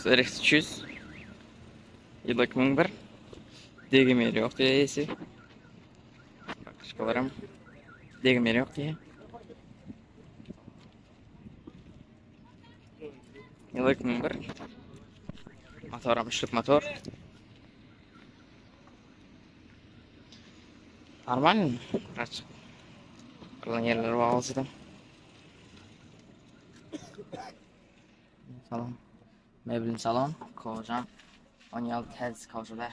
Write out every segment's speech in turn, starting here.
Lexus RX 300 Ýyl 2001 Degim ýeri ýok diýýär eýesi. Başgalaram degim ýeri ýok diýýär. Ýyl 2001 Motoram üçlük motor. Normal. Kaç. Kırılan yerleri var olsa da. Salon. Mebelin salon. Kojam. Onyal tez kojada.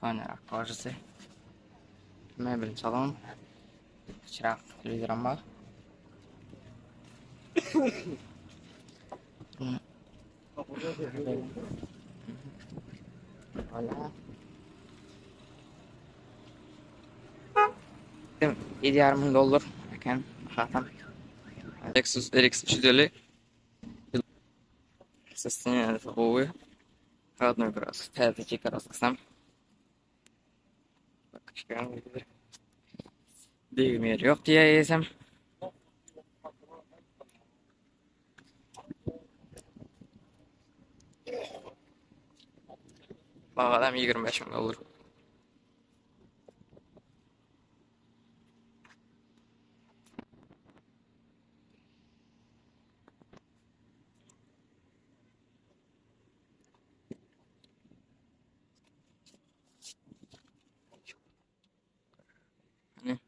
Panerak kojasy. Mebelin salon. Kiçiräk telewizoram bar. Ýedi ýarym müň dollar eken hatam. Lexus RX 350 Sostoýaniýasy gowy. Rodnoý kraska, täzeçe kraskasam. Degim ýeri ýok diýýär eýesem. Bagadam 25 müň dollar. Hani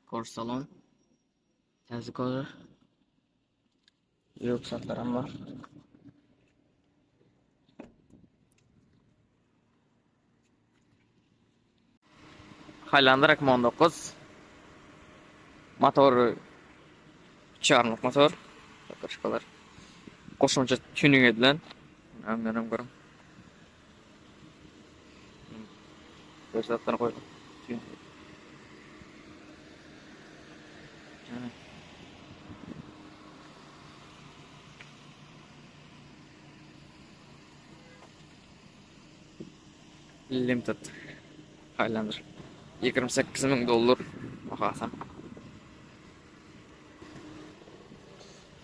Kor salon. Täze kor. Rugsatlaram bar. Highlander 2019. Motory 3,5 motor. Başgalar. Goşmaça tuning edilen. Öňden hem görüň. Göz zatlar goýdum. Limited Highlander 28 müň dollar bahasy.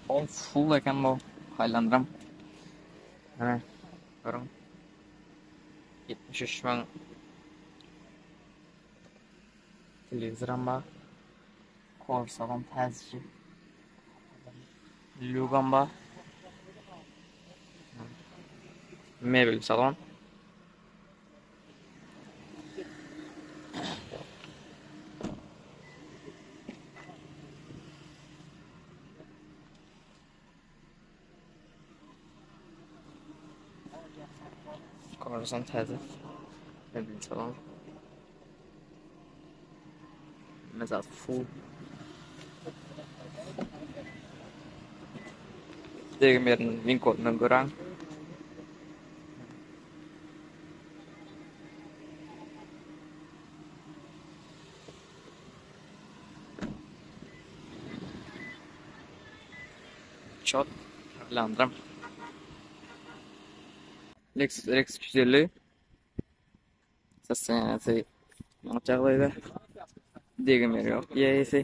Ol full eken bu Highlanderam. Hä, görüň. 73 müň telewizoram bar. Korsagam täzeci. Lugam bar. Mebel salon. Korsan täze. Mebel salon. Mesela full. Degim ýeriniň win kodundan göräň. Çot Landram. Lexus RX 350 Sostoýaniýasy oňat ýagdaýda. Degim ýeri ýok diýäýesi.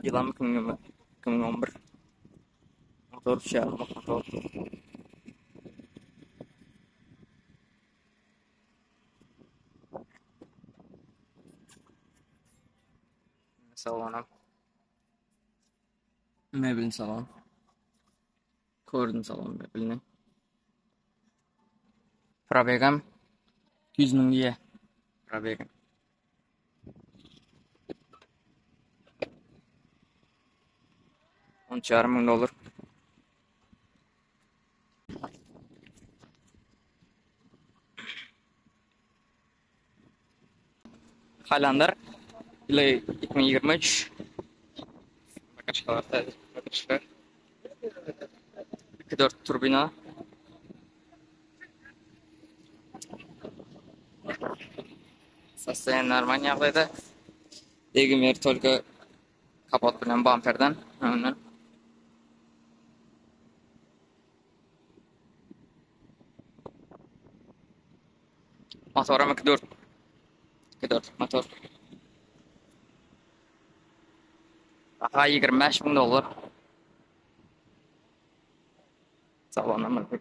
Ýylam 2011. Motor uçýar, motor. Salonam. Mebelin salon. Gördüm salon mebelini. Probegam 100 müň diýe. Probegam. On üç ýarym müň dollar. Highlander ýyly 2023. Bakaşkalar täze bakaşka. 2.4 turbina. Sostoýan normal ýagdaýda. Degim ýeri tolko kapot bilen bamperden öňünden. Motoram 2.4. 2.4 motor. Baha 25 müň dollar. Salonam bir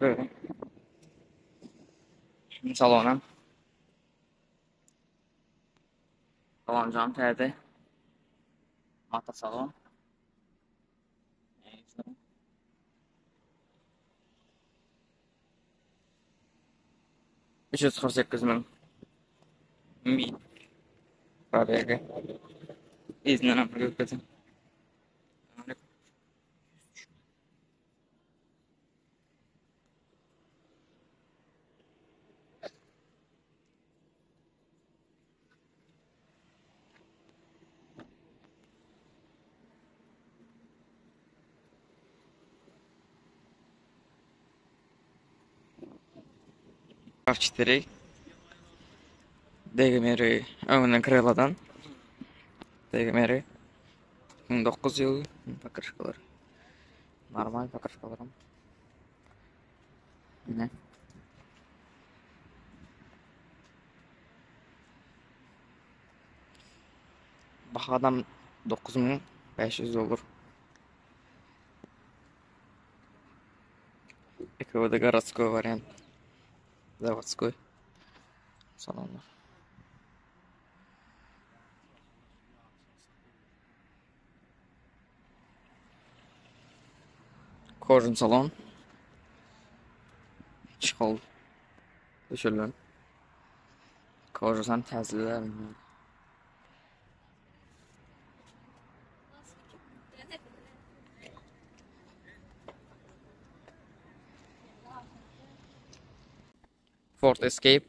Salonam. Salon jam täze. Mata salon. 348 müň mil probegi. Yzyndan hem görkezin. RAV4 Degmeri öňünden kryladan degmeri 2009 ýyl pokrышkalar normal pokrышkalar Ne? Bahadan 9500 dollar. EKVD городской вариант. Заводской. Salonlar. Kojun salon. Çihol düşürlen. Kojasan täzeler. Ford Escape.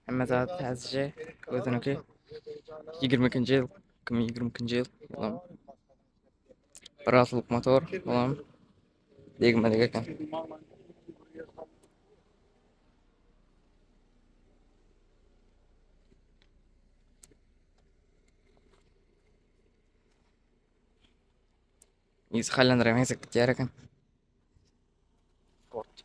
Hemme zat täzeje özüniňki. 22-nji ýyl, 2022-nji ýyl. Olam. Bir altlyk motor, olam degmedik eken. Yzy hallandyraýmaň gezek bitýär eken. Sport.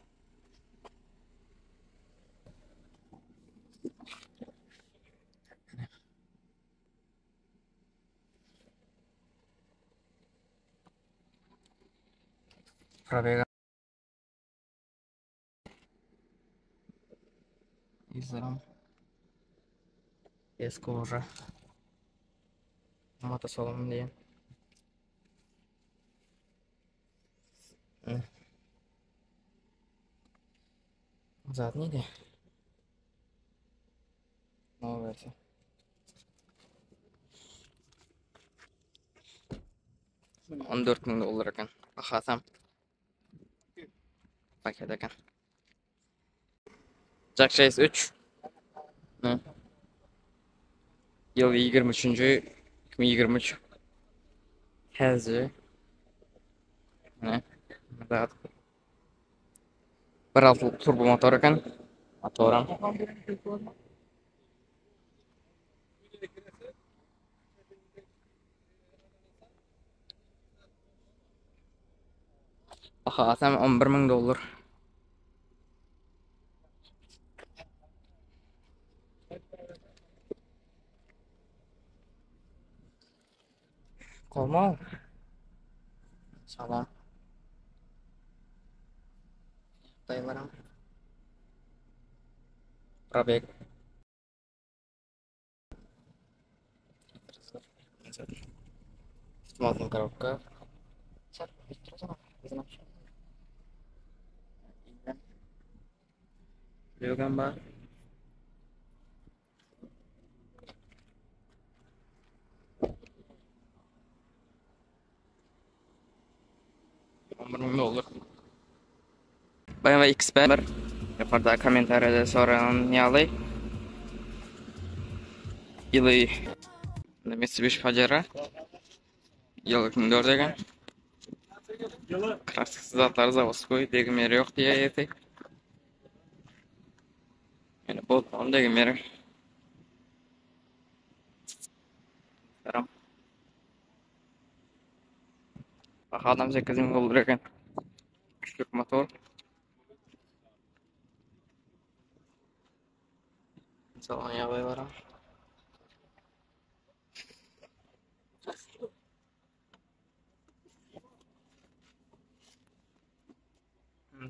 Probega. Izlerim. Eski oža. Motosalon diýen. Zat neydi? No versiýa. 14 000 dollar eken. Bahasam paket eken. Jack Chase 3. Ne? Ýyl 23-nji 2023. Täze. Ne? Zat. 1.6 turbo motor eken. Motoram. Bahasam 11 000 dollar. Kolma. Salam. Dayılarım. Probek. Altyn korobka. Ýögem bar. 11 000 dollar. BMW X5 Ýokarda kommentariýada soran ýaly. Ýyly Mitsubishi Pajero. Ýyly 2004 eken. Kraskasy zatlary zawodskoý, degim ýeri ýok diýýär ýeti. Ýöne boltlaryň degim ýeri. Salam. Baha adam 8000 dollar eken. Üçlük motor. Salon ýagdaýy bar.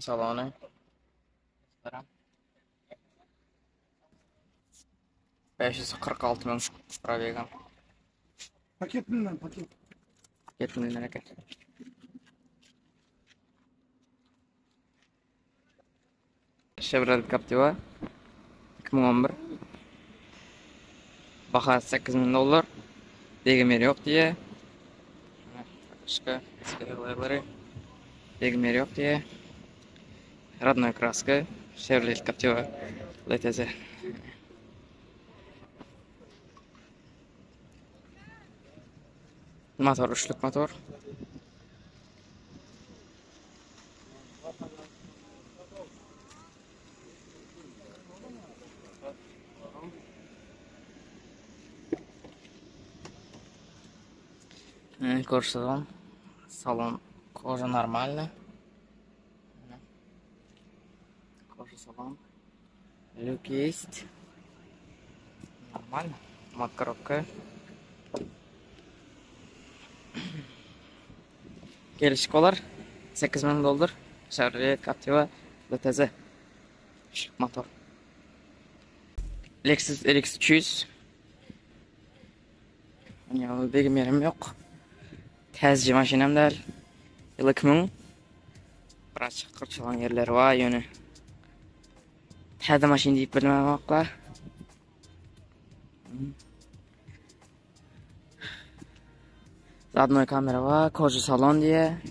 Salony. 546 müň probegam. Paket bilen paket. Paket bilen eken. Chevrolet Captiva 2011. Bahasy 8000 dollar. Degim ýeri ýok diýýär. Başga ýagdaýlary. Degim ýeri ýok diýýär. Rodnoý kraska Chevrolet Captiva LTZ. Motor üçlük motor. Görşüňiz salon koja normalny. Кожа салон. Люк есть. Нормально. Мат коробка. Gelişik bolar. 8000 dollar. Chevrolet Captiva LTZ. Üçlük motor. Lexus RX 300. Ýa begim ýerim ýok. Täzeje maşynam däl. Ýyl 2000. Biraz gyrçylan ýerleri bar ýöne. Täze maşyn diýip bilmemoklar. Zadnoý kamera bar, koja salon diýe.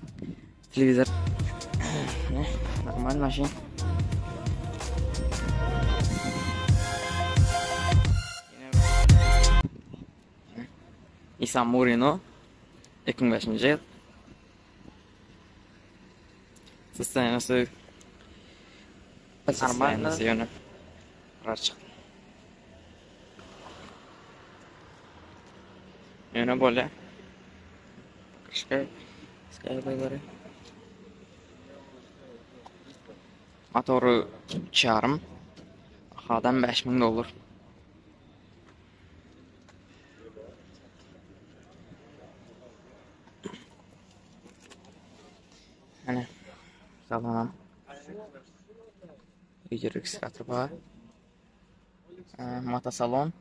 Telewizor. Ne? Normal maşyn. Nissan Murino 2005-nji ýyl. Sostoýanasy Normalny ýöne. Raçyk. Ýöne bolýar. Başga Skyline Motory 3,5. Adam 5000 dollar. Hany salonam. Video registrator bar. Mata salon.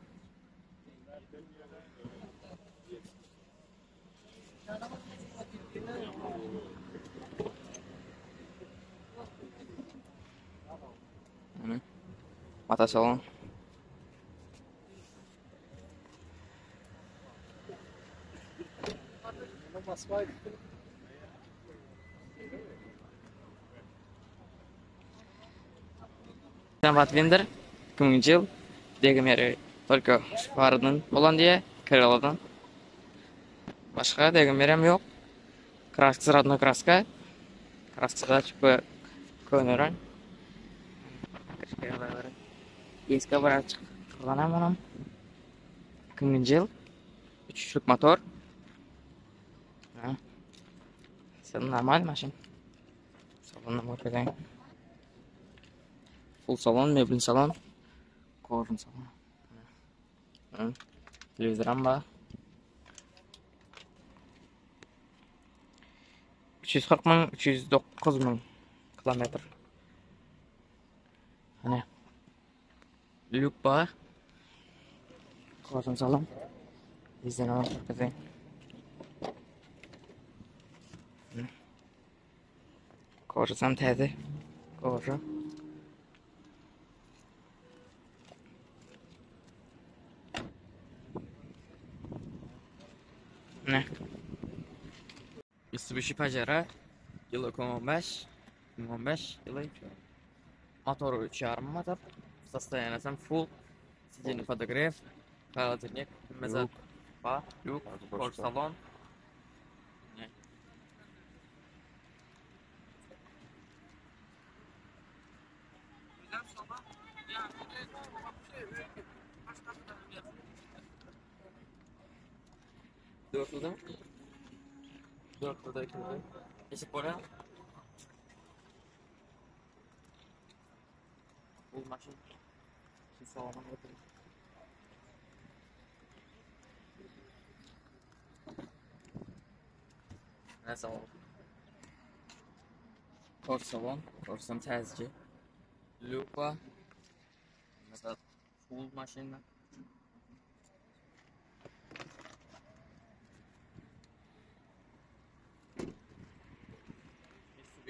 Mata salon. Pathfinder 2000-nji ýyl degim ýeri только Faradan bolan diýe Corolladan. Başga degim ýerem ýok. Kraskasy rodnoý kraska. Kraskasy çüpe köneren. Eski bir çykyp onam. 2000-nji ýyl. Üçlük motor. Sen normal maşyn. Salonuna görkezeyim. Full salon, mebel salon. Kojun salon. Telewizoram bar. 340 müň, 309 müň kilometr. Hani lük bar. Kojun salon. Bizden alıp görkezeyim. Kožasam täze. Koža. Ne? Mitsubishi Pajero ýyly 2015 2015 ýyly motory 3,5 motor sostoýanasam full sidenýe podogrew холодильник hemme zat bar lýuk kor salon Dörtlüden. Dörtlüde ikili. Geçip bolýar. Bu maşyn. Şu salona götürün. Ne salon? Kor salon. Korsam täzece. Lupa. Mesela full maşina.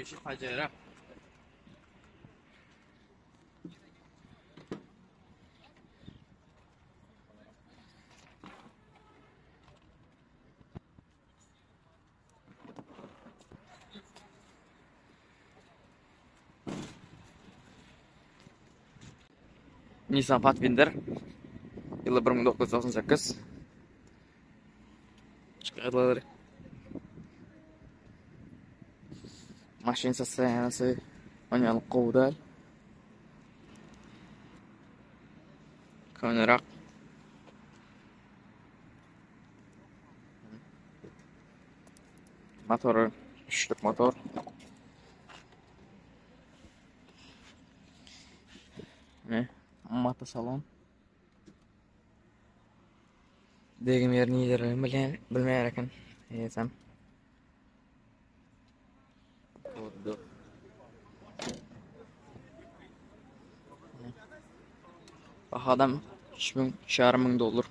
Mitsubishi Pajero. Nissan Pathfinder. Ýyly 1998. Çykarylary. Maşyn sostoýanasy onýalyk gowy däl. Könerak. Motory üçlük motor. Ne? Mata salon. Degim ýerini ýerlerini bilýän, bilmeýär eken. Eýsem. Oldu. Bahadam 3000, 3500 dollar.